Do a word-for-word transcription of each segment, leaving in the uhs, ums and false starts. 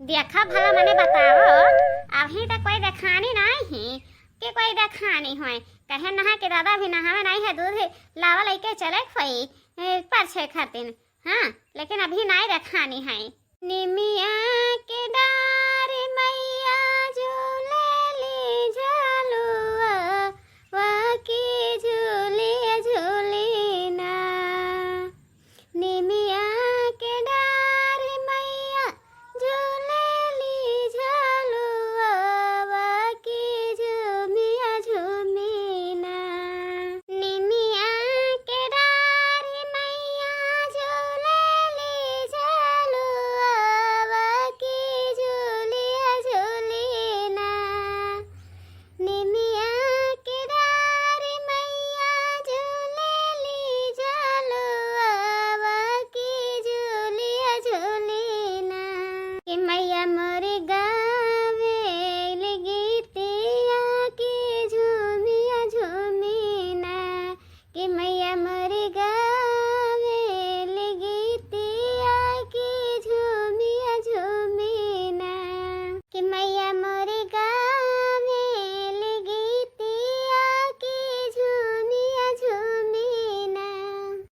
देखा भला मने बताओ, अभी तक कोई देखानी नाहीं है कि कोई देखानी होए। कहे नहा कि दादा भी नहावे नाहीं है, दूध लावा लइके चले खोई, ए, परछे खातिन। हाँ, लेकिन अभी नाहीं देखानी है। निमिया के डार मैया झूलेली झलुआ, वा के झूलिया झूली ना। निमिया के डार मैया झूलेली झलुआ, वा के झूमिया झूमी ना। निमिया के डार मैया झूलेली झलुआ, वा के झूलिया झूली ना। निमिया के डार मैया झूलेली झलुआ, वा के झूलिया झूली ना। कि मैया मोरी गावेली गीतिया, के झूमिया झूमी ना। कि मैया मोरी गावेली गीतिया, के झूमिया झूमी ना। कि मैया मोरी गावेली गीतिया, के झूमिया झूमी ना।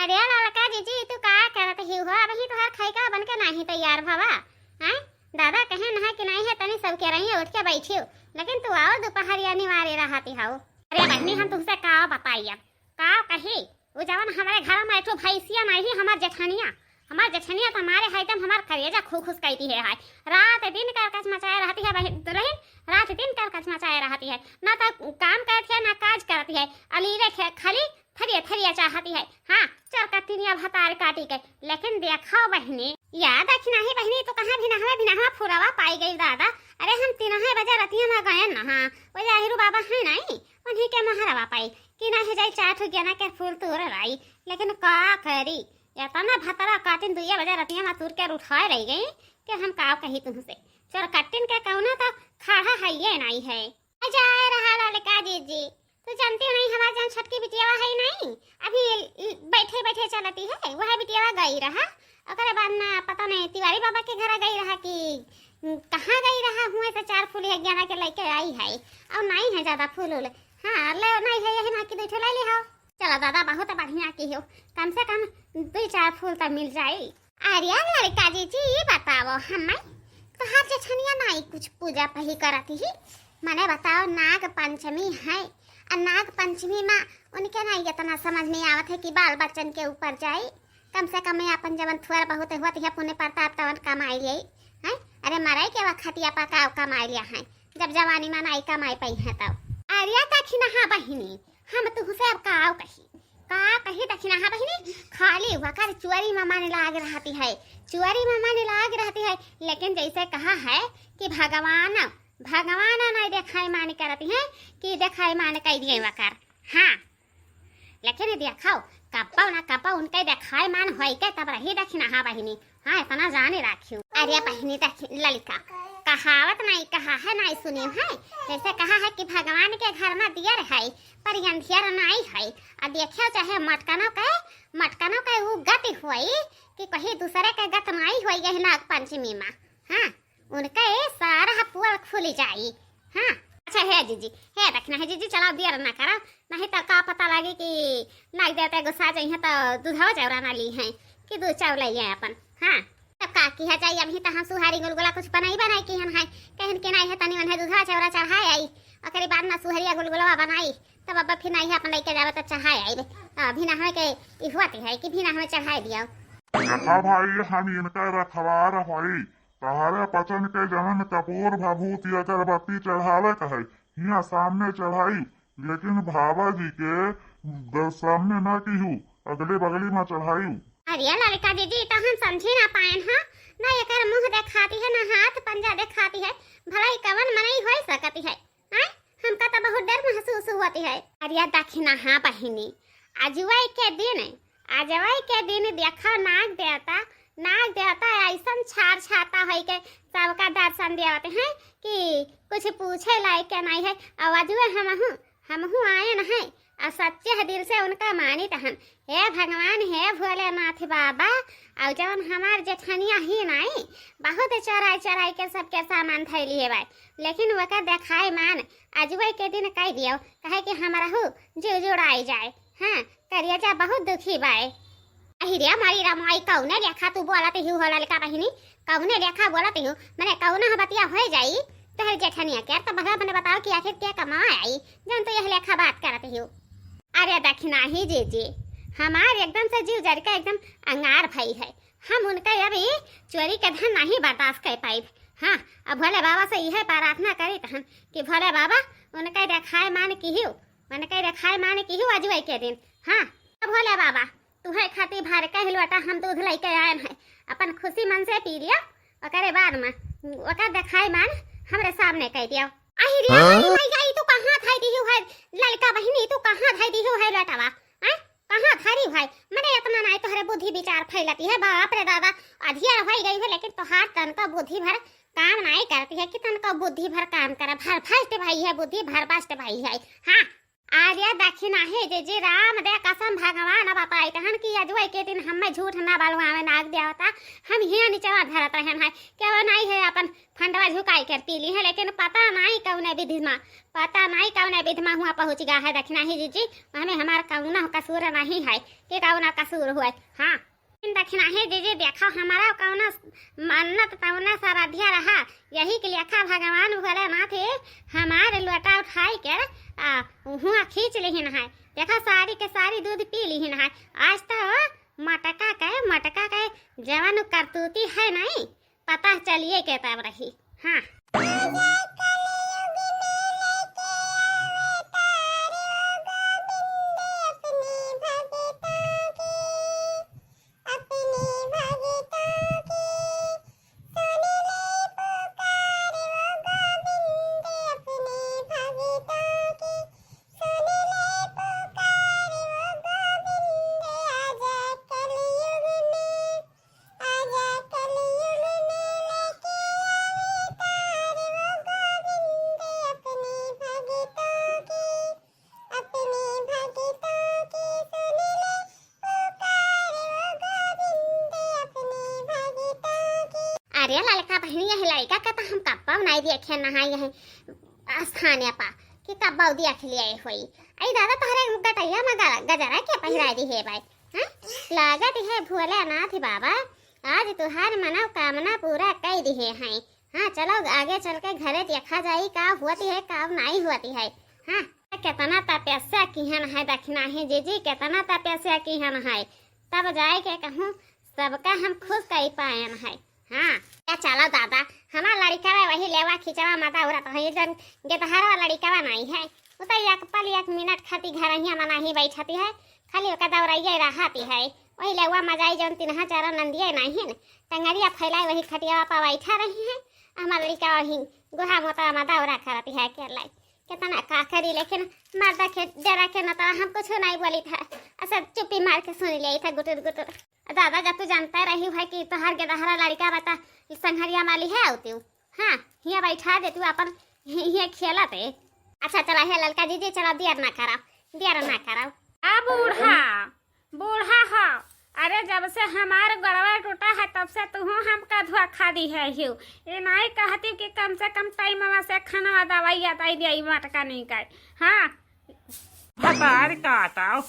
अरे ललका जीजी, तू का करत ही हो? अबही तोहार खइका बन के नाहीं तैयार भवा। हैं? दादा कहे नहा कि नाहीं है, तनी सबके रहिए उठ के बैठियो, लेकिन तू और दोपहरिया निवारे रहती हऊ। अरे बहनी, हम तुमसे का बताई अब, का कही? वो जवन हमारे घर में एक ठो भैंसिया नाहीं, हमार जेठनिया, हमार जेठनिया तो हमारे है एकदम हमार करेजा खू खुस कहती है, हाय। रात दिन करकच मचाए रहती है बहन, दुल्हन, रात दिन करकच मचाए रहती है, ना तो काम करती है ना काज करती है, अलीरे खे-, खाली थरिया थरिया चाहती है। हाँ, चरकटिनिया भतार काटी के। लेकिन देखो बहनी, या दखिनाही बहनी, तो कहाँ भिनहवा भिनहवा फुरवा पाई गई दादा। अरे हम तीनहे बजे रतिया में गए नहा, वो जाहिरू बाबा है नाहीं, उन्हीं के महरवा पाई कि नाहीं जाई चार ठो गेना के फूल तोड़ लाई। लेकिन का करी, इतना भतरा काटिन दुइया बजे रतिया में तुर के उठाए रह गई कि हम का कही तुमसे। चरकटिन के कौनो तो खड़ा है ये नाहीं है। जाए रहा ललका जीजी, तू जानती हो नाहीं, हमार जौन छोटकी बिटियावा है नाहीं, अभी ल-, बैठे बैठे चलती है, वह बिटियावा गई रहा। ओकरे बाद ना पता नाहीं तिवारी बाबा के घर गई रहा कि कहाँ गई रहा, हुए से चार फूल एक जना के लेके आई है, और नाहीं है ज्यादा फूल उल। हाँ, ले नाहीं है, यही ना कि दू ठो ले ली हो। चलो दादा, बहुत बढ़िया की हो, कम से कम दू चार फूल तो मिल जाई। अरे ललका जीजी, ये बताओ हमें, तोहार जेठनिया नाहीं कुछ पूजा पही करत ही? मने बताओ, नाग पंचमी है, आ नाग पंचमी में उनके नाहीं इतना समझ में आवत है कि बाल बच्चन के ऊपर जाई। कम से कम अपन जवन थोड़ा बहुत होत है पुण्य प्रताप तवन कमाई ले, हैं? अरे मरे के वक्त या पकाव कमाई लिया है, जब जवानी में नाहीं कमाई पाई है तब। अरे दखिनहा बहिनी, हम तुहसे अब का कही, का कही दखिनहा बहिनी, खाली वकर चुअरी में मन लाग रहती है, चुअरी में मन लाग रहती है। लेकिन जैसे कहा है कि भगवान, भगवान नाहीं देखाई मान करती है कि देखाई मान कह दिए वकर। हाँ, लेकिन देखो, कपौ ना कपौ उनके देखाई मान होई के तब रही दखिनहा बहिनी। हाँ, इतना जाने राखियो। अरे बहिनी, देख ललका, कहावत नाहीं कहा है, नाहीं सुनी है, जैसे कहा है कि भगवान के घर में दियर है, पर अंधियर नाहीं है। आ देखियो चाहे मटकनो के, मटकनो के ऊ गति होई कि कहीं दूसरे के गत नाहीं होई यही नाग पंचमी में। हाँ, उनके सारा पोल खुल जाई। हाँ, अच्छा हे जीजी, हे दखिनहा जीजी, चलाओ देर ना करा, नाहीं तो का पता लागे कि नाग देवता गुस्सा जाई हैं तो दूधवा चौरा ना ली हैं कि दूध चौरा ले अपन। हाँ, तब का किया जाई, अभी तो हम सुहारी गुलगुला कुछ बनाई बनाई की हन है, कहन के नाहीं है तनी मन है दूधवा चौरा चढ़ाए आई, ओकरे बाद ना सुहरिया गुलगुलवा बनाई, तब अब फिर नाहीं है अपन लेके जावे तो चढ़ाए आई रे। अभी ना हमें के इहुआती है कि भी ना हमें चढ़ाए दिया। देखा भाई, हम इनका रखवार होई, तहरे पचन के जवन कपूर भभूति अगरबत्ती चढ़ावे के है, हियाँ सामने चढ़ाई, लेकिन भावा जी के ग-, सामने ना कीहू, अगले बगली में चढ़ाई। अरे ललका जीजी, तो हम समझी ना पाएन हा, ना एकर मुँह देखाती है, ना हाथ पंजा देखाती है, भला ई कवन मनई होई सकती है? आय, हमका तो बहुत डर महसूस होती है। अरे दखिनहा बहिनी, अजुवै के दिन, अजुवै के दिन देखो नाग देवता, नाग देवता ऐसन छार छाता होई के सबका दर्शन देवत हैं कि कुछ पूछे लायक के नाहीं है। और अजुवै हमहू, हमहू आयन है, और सच्चे दिल से उनका मानित हन। हे भगवान, हे भोलेनाथ बाबा, और जवन हमार जेठनिया ही नाई, बहुत चोराई चोराई के सबके सामान थैली है बाय, लेकिन ओकर देखाई मान अजुए के दिन कह दियो, कहे कि हमरहू जीव जुड़ाई जाए। हाँ, करेजा बहुत दुखी बाय। अहि रे मारी रामाई, कौने लेखा तू बोलत हिउ हो ललका बहिनी? कौने लेखा बोलत हिउ? मने कौनो ह बतिया होइ जाई तोहर जेठनिया के, त भला मने बताओ कि आखिर के कमाए आई, जौन तू यह लेखा बात करत हिउ? अरे दखिनाही जीजी, हमार एकदम से जीव जर के एकदम अंगार भई है। हम उनका अभी चोरी के धन नहीं बर्दाश्त कर पाइब। हाँ, अब भोले बाबा से इहे प्रार्थना करित हन कि भोले बाबा उनका देखाए मान किहिउ, उनका देखाए मान किहिउ अजुए के दिन। हाँ, अब भोले बाबा तुहे खातिर भर के ही लोटा हम दूध लेके आएन है, अपन खुशी मन से पी लियो, ओकरे बाद में ओकर देखाई मान हमरे सामने कह दियो। अहि रे हाँ? अहि भैया, ई तू कहाँ धई दिहु है ललका बहिनी, ई तू कहाँ धई दिहु है लोटवा? हैं? कहाँ धरी है? मने इतना नाई तोहरे बुद्धि विचार फैलती है, बाप रे दादा, अधिया होइ गई है, लेकिन तोहार तनको बुद्धि भर काम नाई करती है कि तनको बुद्धि भर काम करे, भर भ्रष्ट भई है, बुद्धि भर भ्रष्ट भई है। हाँ, अरे दखिनाही जीजी, राम दे कसम भगवान बताइत हन कि अजुए के दिन हमें झूठ ना बलवावे नाग देवता, हम हियाँ निचवा धरत रहन है, केहू नाई है अपन फंडवा झुकाई कर पी ली है, लेकिन पता नाई कौने विधि मा, पता नाई कौने विधि मा हुआ पहुँच गया है दखिनाही जीजी, हमें हमार कौनो कसूर नहीं है कि कौनो कसूर हुए। हाँ। दखिनाही जीजी, देखा, हमारा कौनो मन्नत तौना श्रद्धा रहा, यही के लेखा भगवान भोलेनाथ हमार लोटा उठाई के, आ, हुआ खींच लिहिन है। देखा, सारी के सारी दूध पी लिहिन है। आज तो मटका के, मटका के जवन करतूती है नहीं, पता चलिए के तब रही। हाँ। अरे ललका बहिनी, यह लड़का का तो हम कब्बो नहीं देखे नहाई है स्थानीय पा कि कब्बो देख लिए होई। आई दादा, तोहरे गटैया में ग-, गजरा के पहिराई दी है भाई, हैं? लागत है भोलेनाथ बाबा आज तुहार मनोकामना पूरा कई दिहे हैं। हाँ, चलो आगे चल के घरे देखा जाई का होती है, का नाई होती है। हाँ, कितना तपस्या किहन है दखिनाही जीजी, कितना तपस्या किहन है, तब जाए के कहूँ सबका हम खुश कई पाएन है। हाँ, या चलो दादा, हमार लड़िका वही लेवा खिचवा मता उड़त है, जन गेदहरवा लड़िका नाई है, उ तो एक पल एक मिनट खाती घर हिया मना ही बैठती है, खाली ओका दौड़ाइए रहती है। वही लेवा मजाई जौन तिनहा चारा नंदिया नाहिन, टंगरिया फैलाई वही खटियावा पा बैठा रही है। हमार लड़िका वही गोहा मोता मा दौरा करती है अकेले। कितना का करी, लेकिन मर्दा के डरा के न तो हम कुछ नहीं बोली था, ऐसा चुप्पी मार के सुन लिया था गुटुर गुटुर। दादा, जब तू जानता रही है कि तोहार गेदहरा लड़िका बता संघरिया माली है होती हूँ। हाँ, हिया बैठा दे तू अपन, हि-, हिया खेला ते। अच्छा चला है ललका जीजी, चला दियर ना करा, दियर ना करा। आ बूढ़ा, बूढ़ा हा, अरे जब से हमार गड़वा टूटा है तब से तू हमका धोखा दी है हियो। ये नहीं कहती कि कम से कम टाइम से खाना दवाई दे दिया ई मटका नहीं का। हाँ। भतार काटाओ,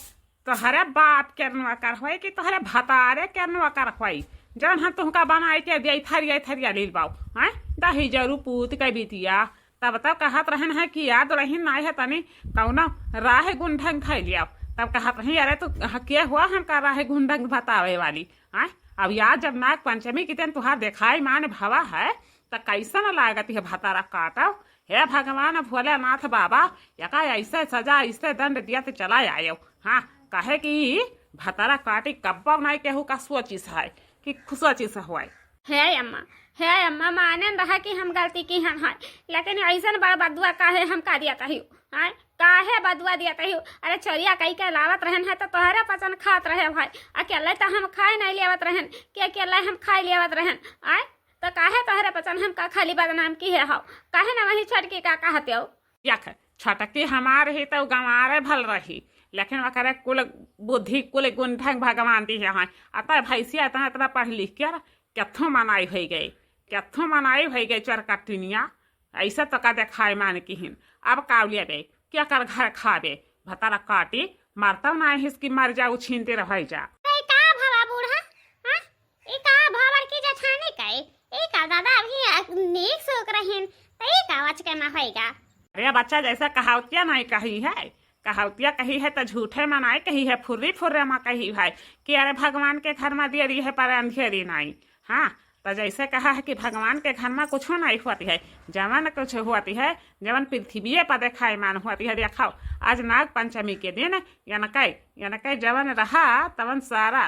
तोहरे बाप के नौकर होई कि तोहरे भतारे के नौकर होई, जौन हम तुहका बनाई के दिया थरिया थरिया लील बाऊ, हैं? दही जरू पूत के बिटिया, तब तो कहत रहन है कि या दुलहिन नाई है तनी कौनो राह गुंढंग खाई लिया, तब कहत रही, "अरे तू ह-, के हुआ हमका राह गुंढंग बतावे वाली, हैं?" अब या जब नाग पंचमी के दिन तुहार देखाई मान भवा है, त कैसन लागत है भतारा काटव? हे भगवान भोलेनाथ बाबा, एका ऐसे सजा, ऐसे दंड दिया त चला आयो। हाँ, कहे कि भतारा काटी कब्बो नाई केहू का सोचिस है कि सोचिस होए। हे अम्मा, हे अम्मा, मानेन रहा कि हम गलती किहन है, लेकिन ऐसन बड़ बदुआ काहे हमका दिया तहियो? आय, काहे बदुआ दिया तहियो? अरे चोरिया कई के लावत रहन है तो तोहरे पचन खात रहे भाई, अकेले तो हम खाए नहीं लेवत रहन, कि अकेले हम खाए लेवत रहन? आय, तो काहे तोहरे पचन हमका खाली बदनाम किहे हो? काहे ना वही छोटकी का कहते हो? यख, छोटकी हमार ही तो गंवारे भल रही, लेकिन ओकरे कुल बुद्धि, कुल गुण ढंग भगवान दिहे हैं। अतः भैंसिया इतना, इतना पढ़ लिख के केथो मनाई होइ गई, केथो मनाई होइ गई चोर कटिनिया। ऐसे तो का देखाई मान किहिन। अब काव लेबे, केकर घर खाबे? भतारा काटी, मरता ना हिस कि मर जाऊ, छीनते रह जा। ए का भवा बूढ़ा, हाँ? ई का भवा बड़की जेठानी कहे? ई का दादा अभी आ, नीक सोक रहिन, त ई का वचके में होइगा? अरे बच्चा, जैसे कहावतिया नहीं कही है, कहावतिया कही है त झूठे में नहीं कही है, फुर्री फुर्रे में कही है कि अरे भगवान के घर में देरी है पर अंधेरी नहीं। हाँ, त जैसे कहा है कि भगवान के घर में कुछो नहीं होती है, जवन कुछ होती है, जवन पृथ्वी पर देखाई मान होती है। देखाओ, आज नाग पंचमी के दिन यनकै, यनकै जवन रहा तवन सारा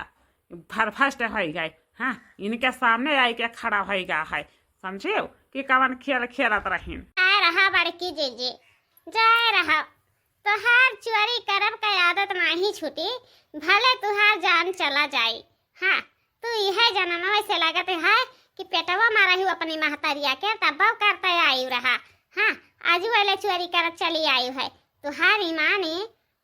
भरभस्ट होइ गए। हाँ, इनके सामने आई के खड़ा होइ गा है। समझियो कि कवन खेल खेलत रहिन। जय रहा बड़की जीजी, जय रहा। तोहार चोरी करब का आदत नाही छूटी, भले तुहार जान चला जाई। हाँ, तू इहे जनमवा से लागत है कि पेटवा में रही अपनी महतरिया के, तब करते आयु रहा। हाँ, आजू वाले चोरी करत चली आयु है। तुहार ईमान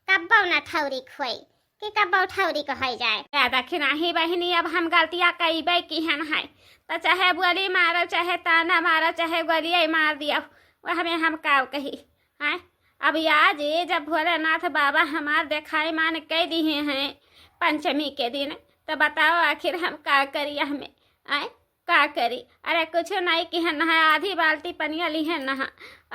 कब्बो न ठौरी खोई कि कब्बो ठौरी को होइ जाए। ए, देखी नाही बहिनी, अब हम गलतिया कइबे किहन है, त चाहे बोली मारो, चाहे ताना मारो, चाहे गोलिये मार दियो, वह में हम काव कही। हैं? अब आज ये जब भोलेनाथ बाबा हमार देखाई मान कइ दिहे हैं पंचमी के दिन, त बताओ आखिर हम का करी हमें? आय? का करी? अरे कुछ नहीं किहन है, आधी बाल्टी पनिया लिहन नहा,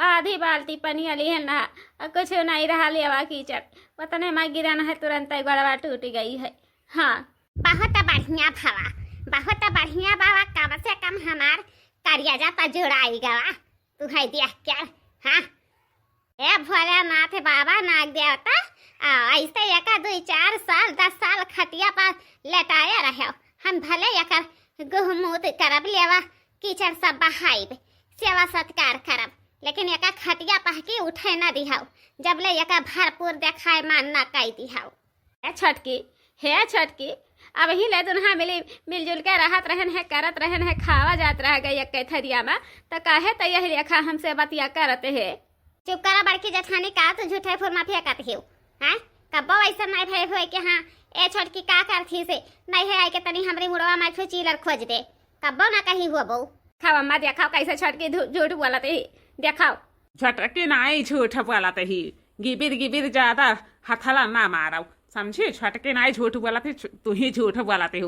आधी बाल्टी पनिया लिहन नहा, और कुछ नहीं रहा लेवा कीचड़, उतने में गिरन है, तुरंत ही गोड़वा टूट गई है। हाँ। बहुत बढ़िया भवा, बहुत बढ़िया बाबा, कम से कम हमार करिया जाता जुड़ाई गवा, तू है देख के। हाँ, ए भोलेनाथ बाबा नाग देवता, आ, ऐसे एका दुई चार साल, दस साल खटिया पर लेटाए रहो। हम भले एकर गुहमूत करब, लेवा कीचड़ सब बहाइब, सेवा सत्कार करब, लेकिन एका खटिया पहकी उठे न दिहौ, जब ले एका भरपूर देखाए मान न कई दिहौ। हे छोटकी, हे छोटकी, अबही ले दुन्हा मिली, मिलजुल के रहत रहन है, करत रहन है, खावा जात रह गई एक्के थरिया में, त काहे त यही लेखा हमसे बतिया करत है? चुप करा बड़की जेठानी, का तू झूठे फुरमा फेंकत हिउ? हैं? कब्बो ऐसा नहीं भय हुए कि हाँ, ए छोटकी का करत ही से, नहीं है आए के तनी हमरी मुड़वा में एक ठो चीलर खोज दे, कब्बो ना कही हुआ बहू। खावा मत या खाओ, कैसे छोटकी धू-, झूठ बोलत ही, देखाओ। छोटकी नाई झूठ बोलत ही, गिबिर गिबिर ज्यादा हथला ना मारौ, समझी? छोटकी नाई झूठ बोलत ही, छु-, तू ही झूठ बोलत ही,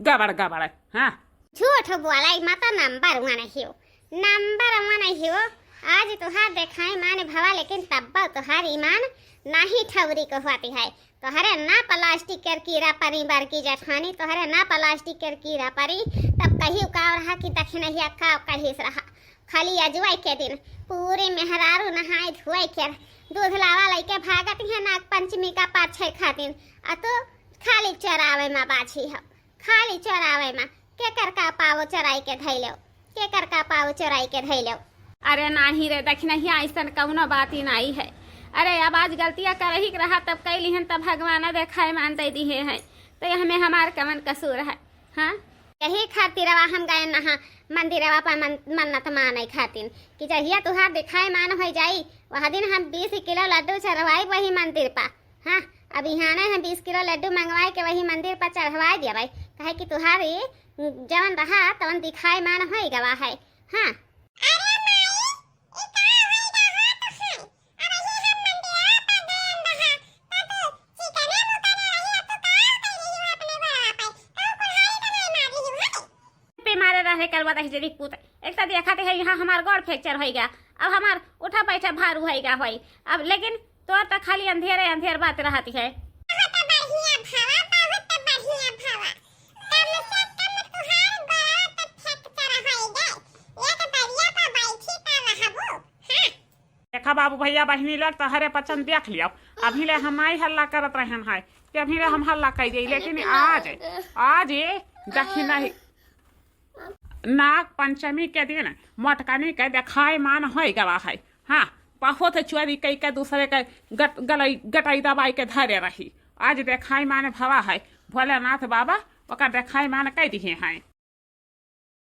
गबड़ गबड़, हाँ। झूठ बोलै मा त नंबर वन हियो, नंबर वन हियो। आज तुहार देखाई मान भवा, लेकिन तब्बो तुहार ईमान नाही ठौरी को होती है। तोहरे ना प्लास्टिक के कीड़ा परी बड़की जेठानी, तोहरे ना प्लास्टिक के कीड़ा परी। तब कहियो का रहा कि दखिनहिया का कहिस रहा। खाली अजुवाई के दिन पूरी मेहरारू नहाए धोए के दूध लावा लइके भागत है नाग पंचमी का पाछे खातिर, आ तू खाली चोरावे मा बाझी हो, खाली चोरावे मा। केकर का पावो चोराई के धैलेव, केकर का पावो चोराई के धैलेव। अरे नाही रे दखिनहिया, ऐसन कौनो बात ही नाही है। अरे अब आज गलतिया करही के रहा तब कैली हन, तब भगवान देखाए मान दे दिहे हैं, तो यह में हमार कवन कसूर है? हाँ, यही खातिर अब हम गए नहा मंदिरवा पर मन-, मन्नत माने खातिर कि जहिया तुहार दिखाए मान हो जाई, वह दिन हम बीस किलो लड्डू चढ़वाई वही मंदिर पर। हाँ, अब इहाने हम बीस किलो लड्डू मंगवाए के वही मंदिर पर चढ़वाए दिया भाई, काहे कि तुहार ई जवन रहा तवन दिखाए मान हो गवा है। हाँ। अरे माई, ई का होई रहा तोहार? अब ही हम मंदिरवा पर गए रहा, तब चिकने मुकने रही, अब तू का उतर रही हो अपने घोड़ा पे? कहूँ कुल्हाड़ी तो नहीं मार रही हो, हट। पे मारे रहे करवा दही जरी पूत। एक तो देखा थे है यहाँ हमार गोड़ फ्रैक्चर होई गया, अब हमार उठा बैठा भारू होई गया होई। अब लेकिन तोर तो खाली अंधेरे अंधेर बात रहती है। बहुत बढ़िया भवा, बहुत बढ़िया भवा। कम से कम तुहार गोड़ तो फ्रैक्चर होई गए। एक दरिया पर बैठी का रहबू। हाँ। देखा बाबू भैया बहिनी लोग, तोहरे पचन देख लियो। अभी ले हम आई हल्ला करत रहन है कि अभी ले हम हल्ला कर दी, लेकिन आज, आज ये दखिनही नाग पंचमी के दिन मोटकनी के देखाई मान होई गवा है। हाँ, बहुत चोरी कई के दूसरे के गट-, गलई-, गटई दबाई के धरे रही। आज देखाई मान भवा है, भोलेनाथ बाबा ओकर देखाई मान कई दिहे हैं।